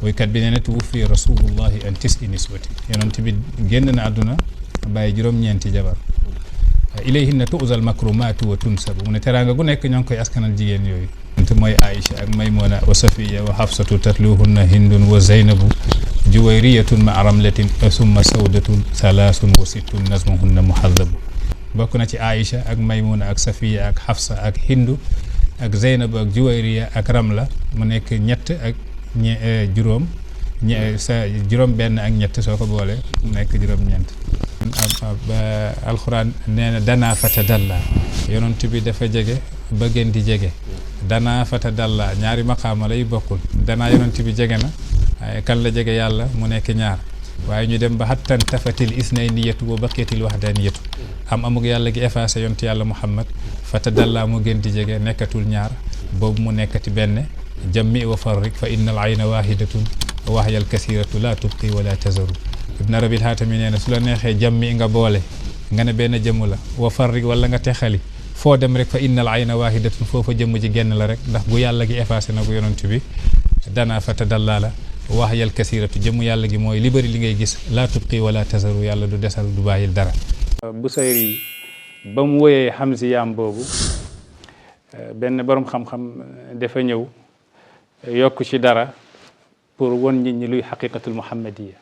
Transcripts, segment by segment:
woykat bi nee na tuwuffi rasulullahi an tisi niswati yonent bi génn na àdduna bàyyi juróom-ñeenti jabar ilayhinna tu'zal makrumatu wa tunsabu mu ne teraanga gu nekk ñoo ngi koy askanal jigéen yooyu te mooy Aïcha ak Maymuna wa Safiya wa Hafsatu tatluhunna hindun wa Zeynabu juwayriyatun ma ramlatin summa sawdatun salaasun wa sittun nazmuhunna muhadabu bokk na ci Aïcha ak Maymuna ak Safiya ak Hafsa ak Hindu ak Zeynabu ak Juwayriya ak Ramla mu nekk ñett ak juróom benn ak ñett soo ko boole mu nekk juróom-ñeent alxuraan nee na danaa fatadalla yonent bi dafa jege ba gën di jege danaa fatadalla ñaari maqaama lay bokkul danaa yonent bi jege na waaye kan la jege yàlla mu nekk ñaar waaye ñu dem ba hattan tafatil isnayniyatu wa baqiyatil wahdaniyatu amug yàlla gi effacé yonent yàlla Muhammad fatadalla mu gën di jege nekkatul ñaar boobu mu nekkati benn jammi wa farrik fa innal ayna wahidatun wahyal kasiratu la tubqi wala tazaru ibn rabil haatami nee na su la neexee jammi nga boole nga ne benn jëmm la wa farrik wala nga texali foo dem rek fa innal ayna wahidatun foofa jëmm ji genn la rek ndax bu yàlla gi effacé na bu yonent bi dana fatadalla la wahyal kasiratu jëmm yàlla gi mooy li bëri li ngay gis la tubqi wala tazaru yàlla du desal du bàyyil dara Busayri ba mu woyee Hamziyaam boobu benn borom xam-xam dafa ñëw yokk ci dara pour won nit ñi luy xaqiqatul muhammadiya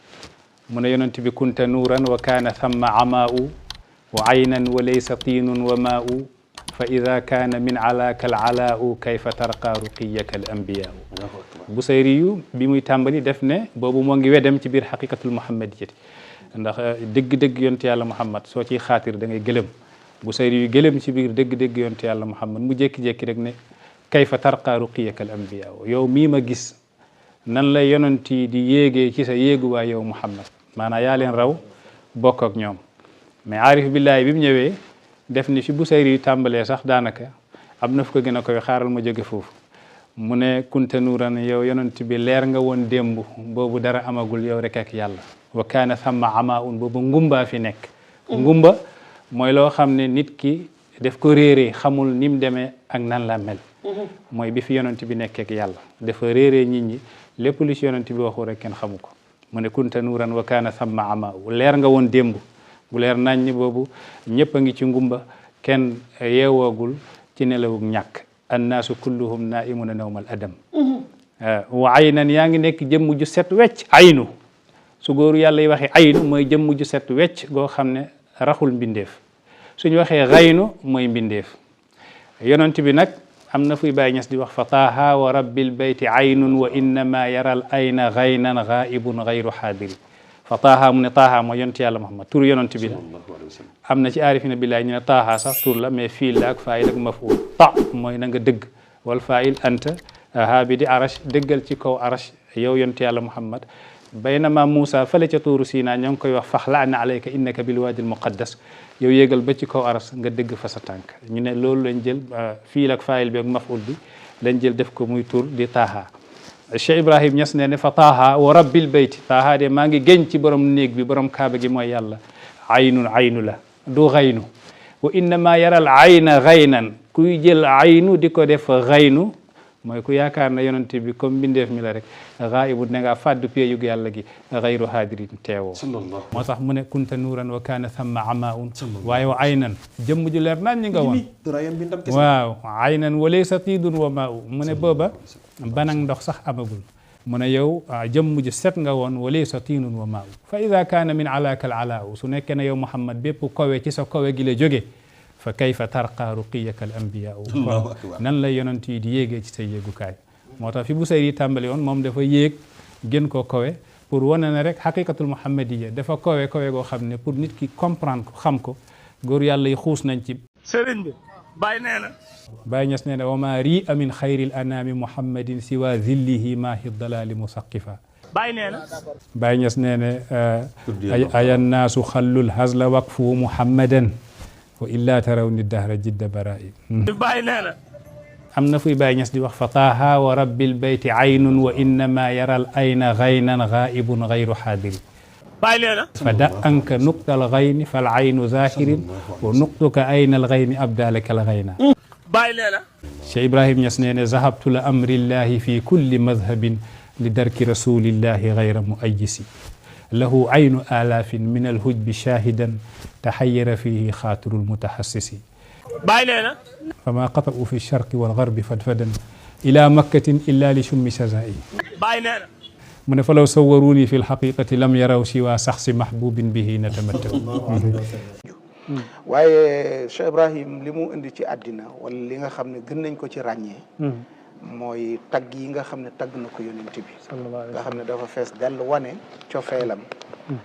mu ne yonent bi kunta nuuran wa kaana thamma amaa'u wa aynan wa laysa tiinun wa maa'u fa ida kaana min alaaka al alaa'u kayfa tarqaa ruqiyaka al anbiyaa'u Busayri yu bi muy tàmbali def ne boobu moo ngi wedem ci biir xaqiqatul muhammadiyati ndax dëgg-dëgg yonent yàlla Muhammad soo ciy xaatir da ngay gëlëm Busayri yu gëlëm ci biir dëgg-dëgg yonent yàlla Muhammad mu jékki-jékki rek ne kayfa tarqaa ruqiyaka al anbiyaa'u yow mii ma gis nan la yonent yi di yéegee ci sa yéeguwaay yow Muhammad maanaam yaa leen raw bokk ak ñoom mais aarif billaahi bi mu ñëwee def ni fi Busayri yu tàmbalee sax daanaka am na fu ko gën a koy xaaral ma jóge foofu mu ne kunta nuuran yow yonent bi leer nga woon démb boobu dara amagul yow rek ak yàlla wa kaana thamma amaa'un boobu ngumbaa fi nekk ngumba mooy loo xam ne nit ki def ko réeree xamul ni mu demee ak nan la mel mooy bi fi yonent bi nekkee ak yàlla dafa réeree nit ñi lépp lu ci yonent bi waxu rek kenn xamu ko mu ne kunta nuuran wa kaana thamma amaa'u leer nga woon démb bu leer nañ ñi boobu ñëpp a ngi ci ngumba kenn yeewoogul ci nelawug ñàkk annaasu kulluhum naa'imuna nawmal adam wa aynan yaa ngi nekk jëmm ju set wecc aynu su góoru yàlla yi waxee aynu mooy jëmm ju set wecc goo xam ne raxul mbindeef suñu waxee xaynu mooy mbindeef yonent bi nag am na fuy Baay Ñas di wax fa taaha wa rabbil bayti aynun wa innama yaral ayna xaynan ghaibun gayru xaadiri fa taaha mu ne taaha mooy yonent yàlla Muhammad tur yonent bi la am na ci aarifina billahi ñu ne taaha sax tur la mais fiil la ak faayil ak mafuul ta mooy na nga dëgg wal faayil anta haabidi arash dëggal ci kaw arash yow yonent yàlla Muhammad baynama Moussa fële ca tuuru Sinaa ñoo ngi koy wax faxla'na alayka innaka bil waadi al muqaddas yow yéegal ba ci kaw aras nga dëgg fa sa tànk ñu ne loolu lañ jël fiil ak faayil bi ak maf'ul bi lañ jël def ko muy tur di taaha Cheikh Ibrahim Ñas ne fa taaha wa rabbil bayti taaha de maa ngi génn ci borom néeg bi borom kaaba gi mooy yàlla aynun aynu la du xaynu wa innama yaral ayna xaynan kuy jël aynu di ko def xaynu mooy ku yaakaar na yonent bi comme mbindeef mi la rek xaayibu ne nga fàddu péeyug yàlla gi xayru haadirin teewoo moo tax mu ne kunta nuuran wa kaana thamma amaa'un waaye wa aynan jëmm ju leer naan ñi nga woon waaw aynan wa laysa tiidun wa maa'u mu ne booba banang ndox sax amagul mu ne yow jëmm ju set nga woon wa laysa tiinun wa maa'u fa ida kaana min alaaka al alaa'u su nekkee ne yow Muhammad bépp kowe ci sa kowe gi la jóge fa kayfa tarqa ruqiyaka al anbiyaa'u nan la yonent yi di yéegee ci say yéegukaay moo tax fi Busayri tàmbali woon moom dafa yéeg gën koo kowe pour wane ne rek xaqiqatul muhammadiyya dafa kowe goo xam ne pour nit ki comprendre ko xam ko góor yàlla yi xuus nañ ci sëriñ bi Baay nee na Baay Ñas nee na wa maa ri'a min xayril anaami muhammadin siwa zillihi maahi dalaali musaqifa Baay nee na Baay Ñas nee na ayan naasu xallul hazla waqfu muhammadan wa illa taraw ni dahra jidda bara'i Baay nee na am na fuy Baay Ñas di wax fa taaha wa rabbil bayti aynun wa innama yaral ayna xaynan ghaibun gayru xaadiri Baay nee na fa da anka nuqtal xayni fal aynu zahirin wa nuqtuka ayna al xayni abdalaka al xayna Baay nee na Cheikh Ibrahim Ñas nee na zahabtu la amrillahi fi kulli madhabin لدرك رسول الله غير مؤيس له عين آلاف من الهجب شاهدا تحير فيه خاطر المتحسس بايننا فما قطعوا في الشرق والغرب فدفدا إلى مكة إلا لشم سزائي بايننا من فلو صوروني في الحقيقة لم يروا سوى شخص محبوب به نتمتع waaye Cheikh Ibrahim li mu indi ci àddina wala li nga xam ne gën nañ ko ci ràññee mooy tagg yi nga xam ne tagg na ko yonent bi nga xam ne dafa fees dell wane cofeelam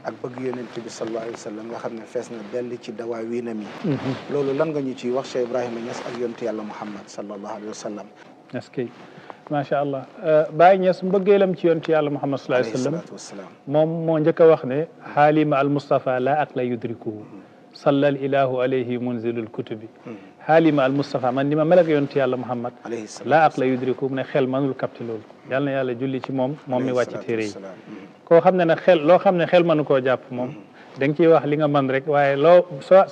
ak bëgg yonent bi sallallahu alayhi wa sallam nga xam ne fees na dell ci dawaa wiinam yi loolu lan nga ñu ciy wax Cheikh Ibrahima Niass ak yonent yàlla Muhammad sallallahu alayhi wa sallam askay macha allah Baye Niass mbëggeelam ci yonent yàlla Muhammad sallallahu alayhi wa sallam moom moo njëkk a wax ne xaalima al Mustafa la aqla yudrikuhu sallal ilahu alayhi munzilul kutubi xaalima al Mustafa man ni ma mel ak yonent yàlla Muhammad la aqla yudriku mu ne xel mënul capté loolu yàlla na yàlla julli ci moom mi wàcc téere yi koo xam ne nag xel loo xam ne xel mënu koo jàpp moom da nga ciy wax li nga mën rek waaye loo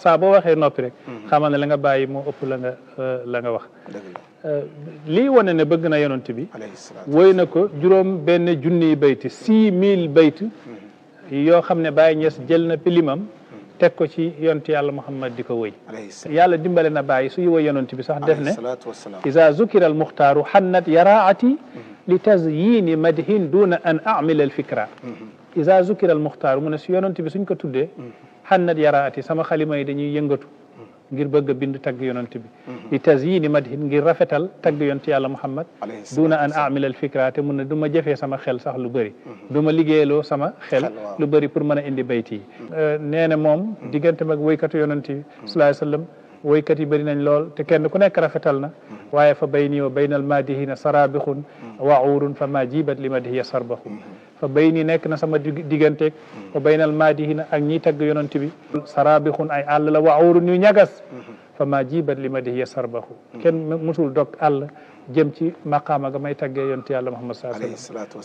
saa boo waxee noppi rek xamal ne la nga bàyyi moo ëpp la nga wax lii wane ne bëgg na yonent bi woy na ko juróom benn junniy bayt 6000 bayt yoo xam ne Baye Niass jël na pilimam teg ko ci yonent yàlla Muhammad di ko wëy yàlla dimbale na Baye suy woy yonent bi sax def ne iza zukira al muxtaaru xannat yaraati li tazyini madhin duna an amila al fikra iza zukira al muxtaaru mu ne si yonent bi suñ ko tuddee xannat yaraati sama xalima yi dañuy yëngatu ngir bëgg a bind tagg yonent bi li tazyini madhin ngir rafetal tagg yonent yàlla Muhammad duna an amila al fikra te mun ne du ma jëfee sama xel sax lu bëri du ma liggéeyaloo sama xel lu bëri pour mën a indi bayt yi nee na moom diggante mag woykatu yonent bi sallallahu alayhi wa sallam woykat yi bëri nañ lool te kenn ku nekk rafetal na waaye fa bayni wa bayna al madihina sarabixun waurun fa ma jibat li madihiya sarbaxu fa bayni nekk na sama digganteeg wa bayna al madihina ak ñiy tagg yonent bi sarabixun ay àll la waurun yu ñagas fa ma jibat li madihiya sarbaxu kenn musul dog àll jëm ci maqaama ga may taggee yonent yàlla Muhammad sallallahu alayhi wa sallam